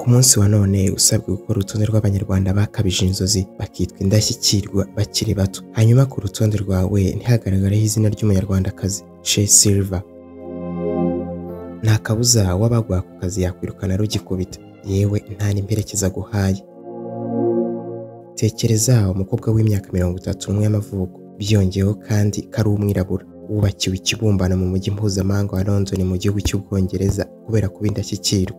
Ku munsi wa none usabwe gukora urutonde rw'Abanyarwanda bakabije inzozi bakitwa indashyikirwa bakiri bato, hanyuma ku rutonde rwawe ntihagaragareho izina ry'Umunyarwandakazi Sherrie Silver. Nta kabuza w'abaguha ku kazi yakwirukana rugikubita, yewe nta n'imperekeza aguhaye. Tekereza umukobwa w'imyaka 31 y'amavuko, byongeyeho kandi ko ari umwirabura, wubakiwe ikibumbano mu mujyi mpuzamahanga wa London mu gihugu cy'Ubwongereza kubera kuba indashyikirwa.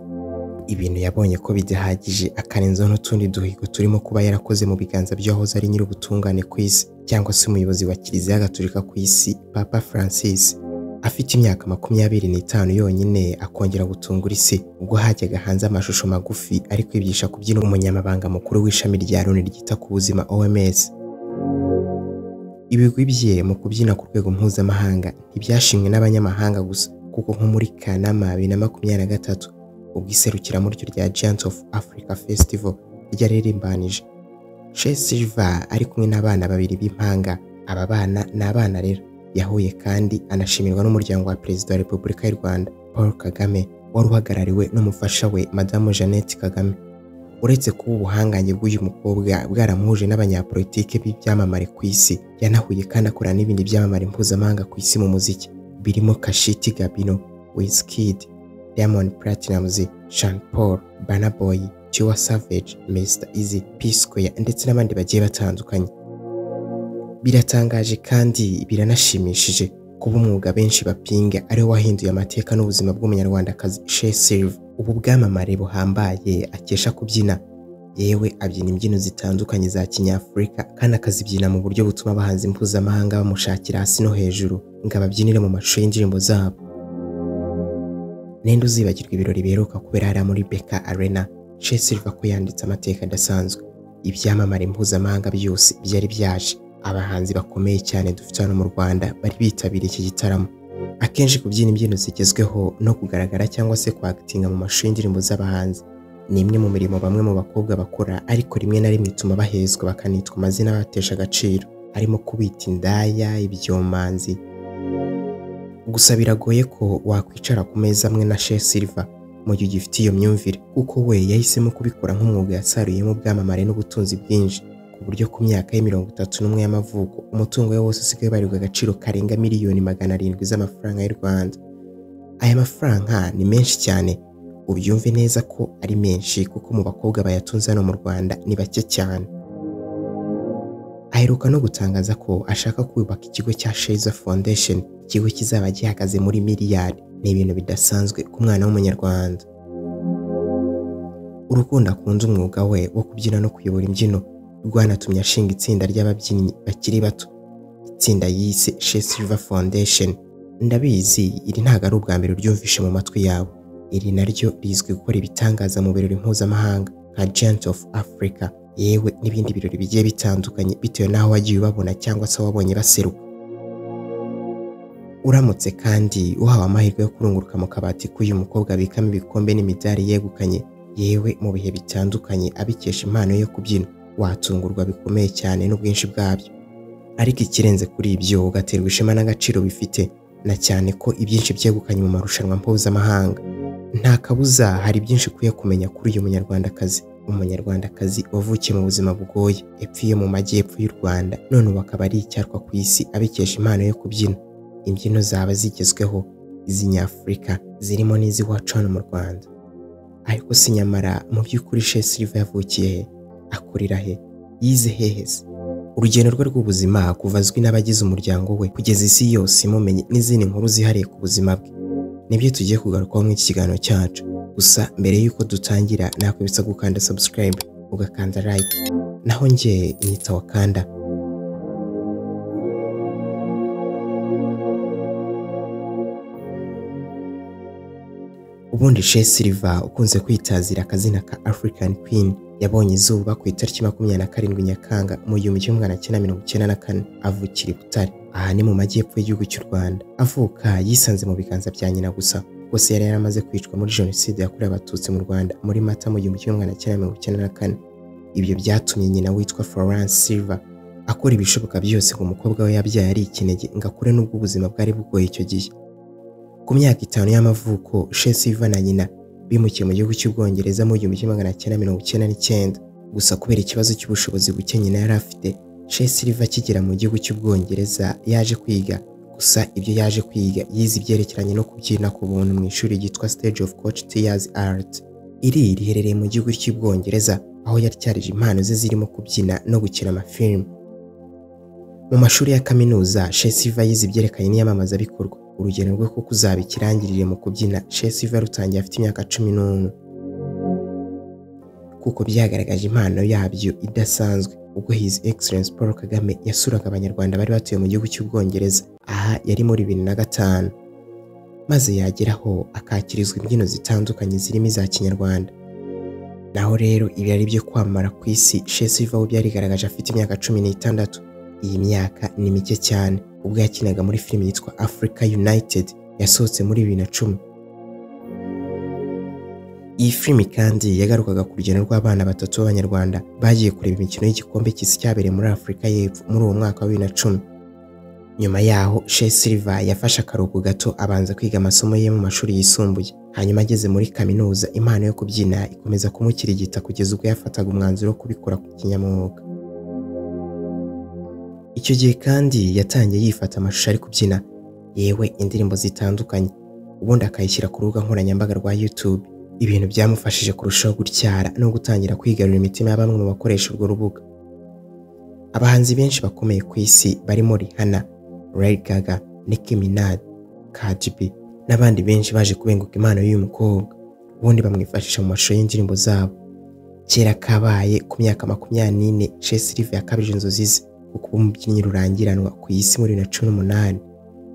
Ibintu yabonye ko bidahagije akarenzaho n'utundi duhigo turimo kuba yarakoze mu biganza by'uwahoze ari nyir'ubutungane ku isi cyangwa se umuyobozi wa Kiliziya Gatolika ku isi Papa Francis. Afite imyaka 25 yonyine akongera gutungura isi ubwo hajyaga hanze amashusho magufi ari kwigisha kubyina umunyamabanga mukuru w'ishami rya Loni ryita ku buzima OMS. Ibigwi bye mu kubyina ku rwego mpuzamahanga ntibyashimwe n'abanyamahanga gusa, kuko nko muri Kanama 2023 ubwo iserukiramuco rya Giants of Africa Festival ryaririmbanije, Sherrie Silver ari kumwe n'abana babiri b'impanga. Aba bana ni abana rero yahuye kandi anashimirwa n'umuryango wa Perezida wa Repubulika y'u Rwanda Paul Kagame, wari uhagarariwe n'umufasha we Madamu Jeannette Kagame. Uretse kuba ubuhangange bw'uyu mukobwa bwaramuhuje n'abanyapolitike b'ibyamamare ku isi, yanahuye kandi akorana n'ibindi byamamare mpuzamahanga ku isi mu muziki birimo Kashiti Gabino, Wizkid, Diamond Platnumz, Sean Paul, Burna Boy, Tiwa Savage, Mr Eazy, P Square ndetse n'abandi bagiye batandukanye. Biratangaje kandi biranashimishije kuba umwuga benshi bapinga ari wo wahinduye amateka n'ubuzima bw'Umunyarwandakazi Sherrie Silver. Ubu bwamamare buhambaye akesha kubyina, yewe abyina imbyino zitandukanye za kinyafurika kandi akazibyina mu buryo butuma abahanzi mpuzamahanga bamushakira hasi no hejuru ngo ababyinire mu mashusho y'indirimbo zabo. Ninde uzibagirwa ibirori biheruka kubera hariya muri BK Arena, Sherrie Silver ko yanditse amateka adasanzwe. Ibyamamare mpuzamahanga byose byari byaje, abahanzi bakomeye cyane dufite hano mu Rwanda bari bitabiriye iki gitaramo. Akenshi kubyina imbyino zigezweho no kugaragara cyangwa se kwakitinga mu mashusho y'indirimbo z'abahanzi ni imwe mu mirimo bamwe mu bakobwa bakora, ariko rimwe na rimwe ituma bahezwa bakanitwa amazina abatesha agaciro, harimo kubita indaya, ibyomanzi. Gusa biragoye ko wakwicara ku meza amwe na Sherrie Silver mu gihe ugifite iyo myumvire, kuko we yahisemo kubikora nk'umwuga yasaruyemo ubwamamare n'ubutunzi bwinshi, ku buryo ku myaka ye 31 y'amavuko umutungo we wose usigaye ubarirwa agaciro karenga miliyoni 700 z'amafaranga y'u Rwanda. Aya mafaranga ni menshi cyane, ubyumve neza ko ari menshi kuko mu bakobwa bayatunze hano mu Rwanda ni bake cyane. Aheruka no gutangaza ko ashaka kubaka ikigo cya Sheza Foundation, ikigo kizaba gihagaze muri miliyari. Ni ibintu bidasanzwe ku mwana w'Umunyarwanda. Urukundo akunda umwuga we wo kubyina no kuyobora imbyino rwanatumye ashinga itsinda ry'ababyinnyi bakiri bato, itsinda yise Sherrie Silver Foundation. Ndabizi iri ntabwo ari ubwa mbere uryumvishe mu matwi yawe, iri naryo rizwi gukora ibitangaza mu birori mpuzamahanga nka Giants of Africa, yewe n'ibindi birori bigiye bitandukanye bitewe n'aho wagiye ubabona cyangwa se wabonye baseruka. Uramutse kandi uhawe amahirwe yo kurunguruka mu kabati k'uyu mukobwa abikamo ibikombe n'imidari yegukanye, yewe mu bihe bitandukanye abikesha impano yo kubyina, watungurwa bikomeye cyane n'ubwinshi bwabyo. Ariko ikirenze kuri ibyo ugaterwa ishema n'agaciro bifite, na cyane ko ibyinshi byegukanye mu marushanwa mpuzamahanga. Nta kabuza hari byinshi ukwiye kumenya kuri uyu Munyarwandakazi, Umunyarwandakazi wavukiye mu buzima bugoye epfo iyo mu majyepfo y'u Rwanda, none ubu akaba ari icyarwa ku isi abikesha impano yo kubyina imbyino zaba zigezweho iz'inyafurika zirimo n'iz'iwacu hano mu Rwanda. Ariko si nyamara mu by'ukuri Sherrie Silver yavukiye he, akurira he, yize hehe se? Urugendo rwe rw'ubuzima kuva azwi n'abagize umuryango we kugeza isi yose imumenye n'izindi nkuru zihariye ku buzima bwe, nibyo tugiye kugarukaho muri iki kiganiro cyacu. Gusa mbere y'uko dutangira nakwibutsa gukanda subscribe, ugakanda like, naho njye nyita Wakanda. Ubundi Sherrie Silver ukunze kwitazira akazina ka African Queen yabonye izuba ku itariki 27 Nyakanga mu 1994, avukira i Butare, aha ni mu majyepfo y'igihugu cy'u Rwanda. Avuka yisanze mu biganza bya nyina gusa, gusa yari yaramaze kwicwa muri Jenoside yakorewe Abatutsi mu Rwanda muri Mata mu 1994. Ibyo byatumye nyina witwa Florence Silver akora ibishoboka byose ngo umukobwa we yabyaye ari ikinege ngo akure n'ubwo ubuzima bwari bugoye icyo gihe. Ku myaka 5 y'amavuko, Sherrie Silver na nyina Bimukiye mu gihugu cy'Ubwongereza mu 1999. Gusa kubera ikibazo cy'ubushobozi buke nyina yari afite, Sherrie Silver akigera mu gihugu cy'Ubwongereza yaje kwiga. Gusa ibyo yaje kwiga, yize ibyerekeranye no kubyina ku buntu mu ishuri ryitwa Stage of Coach Tears Art. Iri riherereye mu gihugu cy'Ubwongereza, aho yatyarije impano ze zirimo kubyina no gukina amafilm. Mu mashuri ya kaminuza, Sherrie Silver yize ibyerekeranye n'iyamamazabikorwa. Urugendo rwe ko kuzaba ikirangirire mu kubyina, Sherrie Silver rutangiye afite imyaka 11, kuko byagaragaje impano yabyo idasanzwe ubwo His Excellence Paul Kagame yasuraga Abanyarwanda bari batuye mu gihugu cy'Ubwongereza. Aha yari muri 2005, maze yageraho akakirizwa imbyino zitandukanye zirimo iza Kinyarwanda. Naho rero ibirari byo kwamamara ku isi, Sherrie Silver we byarigaragaje afite imyaka 16. Iyi myaka ni mike cyane ubwo yakinaga muri filime yitwa Africa United yasohotse muri 2010. Iyi filime kandi yagarukaga ku rugendo rw'abana batatu b'Abanyarwanda bagiye kureba imikino y'igikombe cy'isi cyabereye muri Afurika y'Epfo muri uwo mwaka wa 2010. Nyuma yaho Sherrie Silver yafashe akaruhuko gato, abanza kwiga amasomo ye mu mashuri yisumbuye, hanyuma ageze muri kaminuza impano yo kubyina ikomeza kumukirigita kugeza ubwo yafataga umwanzuro wo kubikora ku kinyamwuga. Icyo gihe kandi yatangiye yifata amashusho ari kubyina, yewe indirimbo zitandukanye, ubundi akayishyira ku rubuga nkoranyambaga rwa YouTube, ibintu byamufashije kurushaho gutyara no gutangira kwigarurira imitima ya bamwe mu bakoresha urwo rubuga. Abahanzi benshi bakomeye ku isi barimo Rihanna, Lady Gaga, Nicki Minaj, Cardi B n'abandi benshi baje kubenguka impano y'uyu mukobwa, ubundi bamwifashisha mu mashusho y'indirimbo zabo. Kera kabaye, ku myaka 24, Sherrie Silver yakabije inzozi ze kuko kuba umubyinnyi rurangiranwa ku isi muri 2018,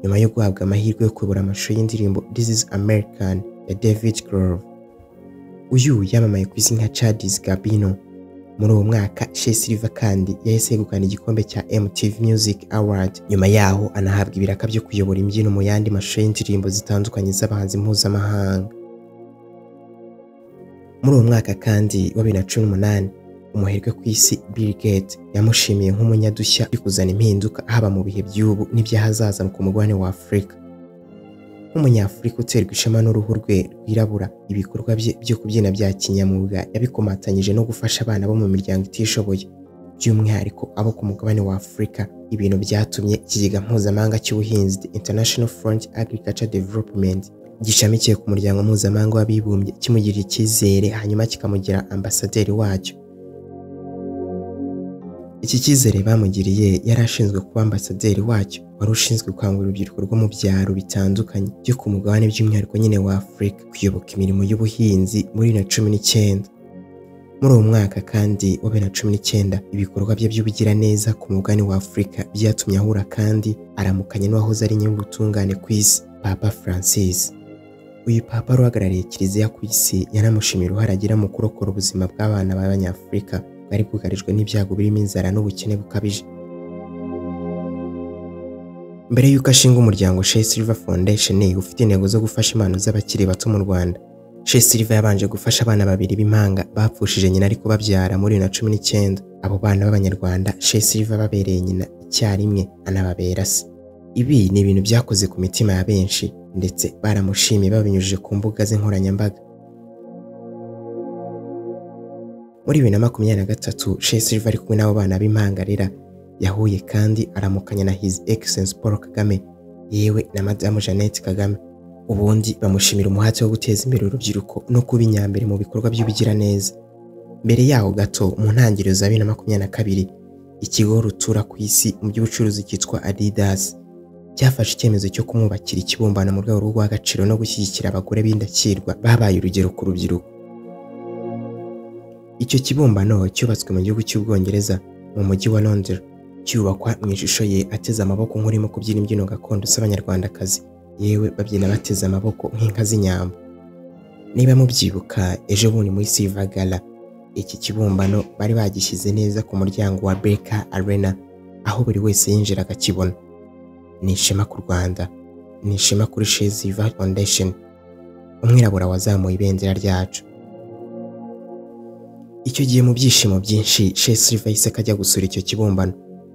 nyuma yo guhabwa amahirwe yo kuyobora amashusho y'indirimbo This is American ya David Groove. Uyu yamamaye ku isi nka Childish Gambino. Muri uwo mwaka Sherrie Silver kandi yahise yegukana igikombe cya MTV Music Award. Nyuma yaho anahabwa ibiraka byo kuyobora imbyino mu yandi mashusho y'indirimbo zitandukanye z'abahanzi mpuzamahanga. Muri uwo mwaka kandi wa 2018, umuherwe ku isi Bill Gates yamushimiye nk'umunyadushya uri kuzana impinduka haba mu bihe by'ubu n'iby'ahazaza ku mugabane wa Afurika. Nk'umunyafurika uterwa ishema n'uruhu rwe rwirabura, ibikorwa bye byo kubyina bya kinyamwuga yabikomatanyije no gufasha abana bo mu miryango itishoboye, by'umwihariko abo ku mugabane wa Afurika, ibintu byatumye ikigega mpuzamahanga cy'ubuhinzi, The International Front Agriculture Development, gishamikiye ku muryango mpuzamahanga w'abibumbye, kimugirira icyizere hanyuma kikamugira ambasaderi wacyo. Iki cyizere bamugiriye, yari ashinzwe kuba ambasaderi wacyo wari ushinzwe gukangurira urubyiruko rwo mu byaro bitandukanye byo ku mugabane, by'umwihariko nyine wa Afurika, kuyoboka imirimo y'ubuhinzi muri 2019. Muri uwo mwaka kandi wa 2019, ibikorwa bye by'ubugiraneza ku mugabane wa Afurika byatumye ahura kandi aramukanya n'uwahoze ari nyir'ubutungane ku isi, Papa Francis. Uyu papa wari uhagarariye Kiliziya ku isi yanamushimiye uruhare agira mu kurokora ubuzima bw'abana b'Abanyafurika bwari bwugarijwe n'ibyago birimo inzara n'ubukene bukabije. Mbere y'uko ashinga umuryango Sherrie Silver Foundation ufite intego zo gufasha impano z'abakiri bato mu Rwanda, Sherrie Silver yabanje gufasha abana babiri b'impanga bapfushije nyina ariko babyara muri 2019. Abo bana b'Abanyarwanda Sherrie Silver babereye nyina icyarimwe anababera se. Ibi ni ibintu byakoze ku mitima ya benshi, ndetse baramushimiye babinyujije ku mbuga ze nkoranyambaga. Muri 2023, Sherrie Silver ari kumwe n'abo bana b'impanga arera, yahuye kandi aramukanya na His Excellence Paul Kagame yewe na Madamu Jeannette Kagame, ubundi bamushimira umuhate wo guteza imbere urubyiruko no kuba inyambere mu bikorwa by'ubugiraneza. Mbere yaho gato, mu ntangiriro za 2022, ikigo rutura ku isi mu by'ubucuruzi cyitwa Adidas cyafashe icyemezo cyo kumwubakira ikibumbano mu rwego rwo guha agaciro no gushyigikira abagore b'indashyikirwa babaye urugero ku rubyiruko. Icyo kibumbano cyubatswe mu gihugu cy'Ubwongereza mu mujyi wa Londres, cyubakwa mu ishusho ye ateze amaboko nk'urimo kubyina imbyino gakondo z'Abanyarwandakazi, yewe babyina bateze amaboko nk'inka z'inyambo. Niba mubyibuka, ejo bundi muri Silver Gala, iki kibumbano bari bagishyize neza ku muryango wa BK Arena, aho buri wese yinjira akakibona. Ni ishema ku Rwanda, ni ishema kuri Sherrie Silver Foundation, umwirabura wazamuye ibendera ryacu. Icyo gihe mu byishimo byinshi, Sherrie Silver yahise akajya gusura icyo kibumbano,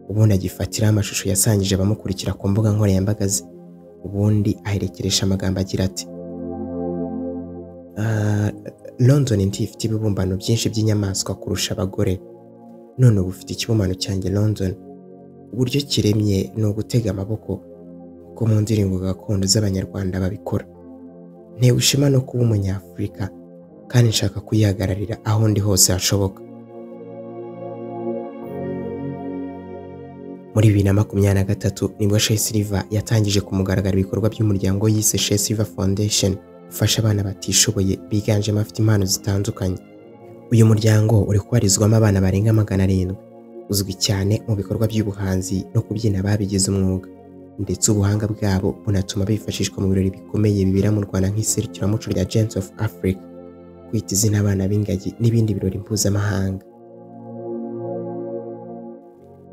ubundi agifatiraho amashusho yasangije abamukurikira ku mbuga nkoranyambaga ze, ubundi aherekeresha amagambo agira ati: London ntifite ibibumbano byinshi by'inyamaswa kurusha abagore. None ubu ufite ikibumbano cyanjye London. Uburyo kiremye ni ugutega amaboko kuko mu ndirimbo gakondo z'Abanyarwanda babikora. Ntewe ishema no kuba Umunyafurika kandi nshaka kuyihagararira aho ndi hose hashoboka. Muri 2023 nibwo Sherrie Silver yatangije ku mugaragaro ibikorwa by'umuryango yise Sherrie Silver Foundation, ufasha abana batishoboye biganjemo abafite impano zitandukanye. Uyu muryango uri kubarizwamo abana barenga 700, uzwi cyane mu bikorwa by'ubuhanzi no kubyina babigize umwuga, ndetse ubuhanga bwabo bunatuma bifashishwa mu birori bikomeye bibera mu Rwanda nk'iserukiramuco rya Giants of Africa, kwita izina abana b'ingagi n'ibindi birori mpuzamahanga.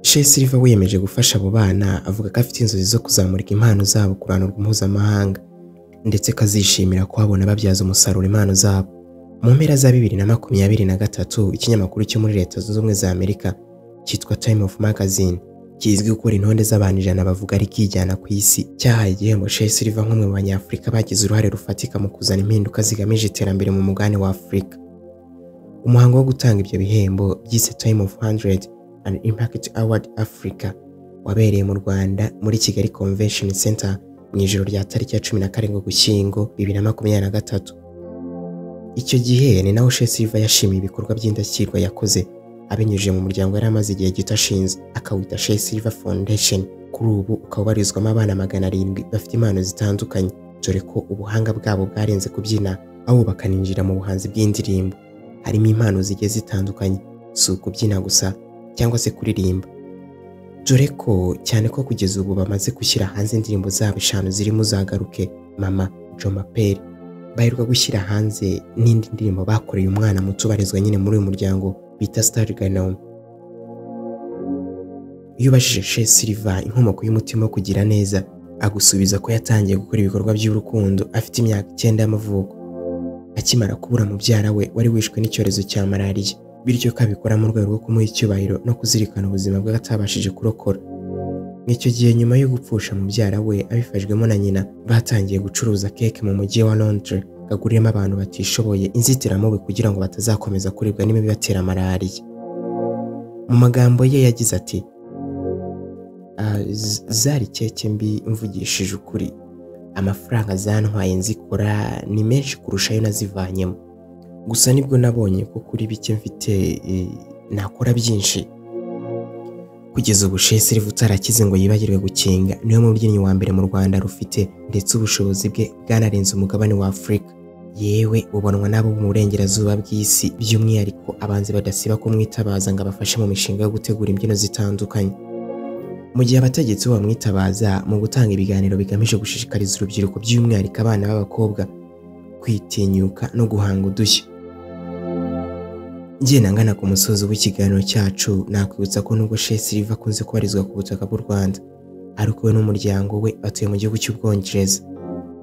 Sherrie Silver wiyemeje gufasha abo bana, avuga ko afite inzozi zo kuzamurika impano zabo ku ruhando mpuzamahanga, ndetse kazishimira kuhabona babyaza umusaruro impano zabo. Mu mpera za 2023 ikinyamakuru cyo muri Leta Zunze Ubumwe za Amerika cyitwa Time of Magazine kizwi gukora intonde z'abantu 100 bavuga ari kijyana ku isi, cyahaye igihembo Sherrie Silver nk'umwe mu Banyafurika bagize uruhare rufatika mu kuzana impinduka zigamije iterambere mu mugabane wa Afurika. Umuhango wo gutanga ibyo bihembo byise Time of 100 and Impact Award Africa wabereye mu Rwanda muri Kigali Convention Center mu ijoro rya tariki ya 17 Ugushyingo 2023. Icyo gihe ni naho Sherrie Silver yashimiye ibikorwa by'indashyikirwa yakoze abinyujije mu muryango yari amaze igihe gito ashinze, akawita Sherrie Silver Foundation. Kuri ubu ukaba ubarizwamo abana 700 bafite impano zitandukanye, dore ko ubuhanga bwabo bwarenze kubyina, aho bakaninjira mu buhanzi bw'indirimbo. Harimo impano zigiye zitandukanye, si ukubyina gusa cyangwa se kuririmba, dore ko cyane ko kugeza ubu bamaze gushyira hanze indirimbo zabo 5 zirimo Uzagaruke, Mama, Jomaperi. Baheruka gushyira hanze n'indi ndirimbo bakoreye umwana muto ubarizwa nyine muri uyu muryango bita Star Naomi. Iyo ubajije Sherrie Silver inkomoko y'umutima wo kugira neza, agusubiza ko yatangiye gukora ibikorwa by'urukundo afite imyaka 9 y'amavuko, akimara kubura mubyara we wari wishwe n'icyorezo cya malariya, bityo ko abikora mu rwego rwo kumuha icyubahiro no kuzirikana ubuzima bwe atabashije kurokora. Icyo gihe nyuma yo gupfusha mubyara we abifashwemo na nyina, batangiye gucuruza keke mu mujyi wa Londres gaguriramo abantu batishoboye inzitiramubu kugira ngo batazakomeza kuribwa n'imibu ibatera malariya. Mu magambo ye yagize ati: "Zari keke mbi mvugishije ukuri, amafaranga zantwaye nzikora ni menshi kurusha ayo nazivanyemo. Gusa nibwo nabonye ko kuri bike mfite nakora byinshi." Kugeza ubu Sherrie Silver utarakize ngo yibagirwe gukinga niwe mubyinnyi wa mbere mu Rwanda rufite, ndetse ubushobozi bwe bwanarenze umugabane wa Afurika, yewe bubonwa n'abo mu burengerazuba bw'isi, by'umwihariko abanzi badasiba kumwitabaza ngo abafashe mu mishinga yo gutegura imbyino zitandukanye. Mu gihe abategetsi bo bamwitabaza mu gutanga ibiganiro bigamije gushishikariza urubyiruko by'umwihariko abana b'abakobwa kwitinyuka no guhanga udushya. Njye nangana ku musozo w'ikiganiro cyacu, nakwibutsa ko nubwo Sherrie Silver akunze kubarizwa ku butaka bw'u Rwanda, ariko we n'umuryango we batuye mu gihugu cy'Ubwongereza,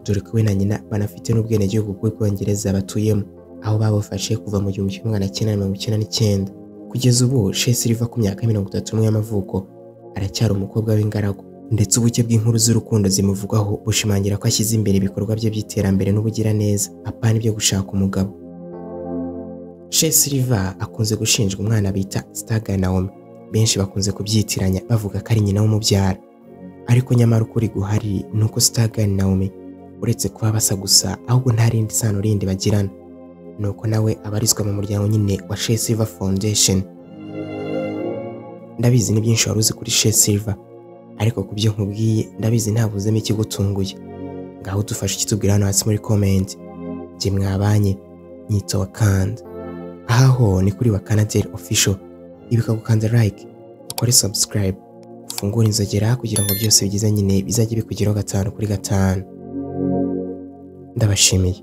dore ko we na nyina banafite n'ubwenegihugu bw'Ubwongereza batuyemo, aho babufashe kuva mu 1999. Kugeza ubu Sherrie Silver ku myaka 31 y'amavuko aracyari umukobwa w'ingaragu, ndetse ubuke bw'inkuru z'urukundo zimuvugwaho bushimangira ko ashyize imbere ibikorwa bye by'iterambere n'ubugiraneza, apana ibyo gushaka umugabo. Sherrie Silver akunze gushinjwa umwana bita Star Naomi, benshi bakunze kubyitiranya bavuga ko ari nyina w'umubyara, ariko nyamara ukuri guhari ni uko Star Naomi uretse kuba basa gusa ahubwo nta rindi sano rindi bagirana, nuko nawe abarizwa mu muryango nyine wa Sherrie Silver Foundation. Ndabizi ni byinshi wari uzi kuri Sherrie Silver, ariko ku byo nkubwiye ndabizi ntabuzemo ikigutunguye. Ngaho dufashe ikitubwira hano hasi muri comment. Jye mwabanye nyitwa Wakanda. Aha ho ni kuri Wakanadel Official. Ibuka gukanda like, ukore subscribe, ufungure inzogera kugira ngo byose bigize nyine bizajye bikugeraho 5 kuri 5. Ndabashimiye.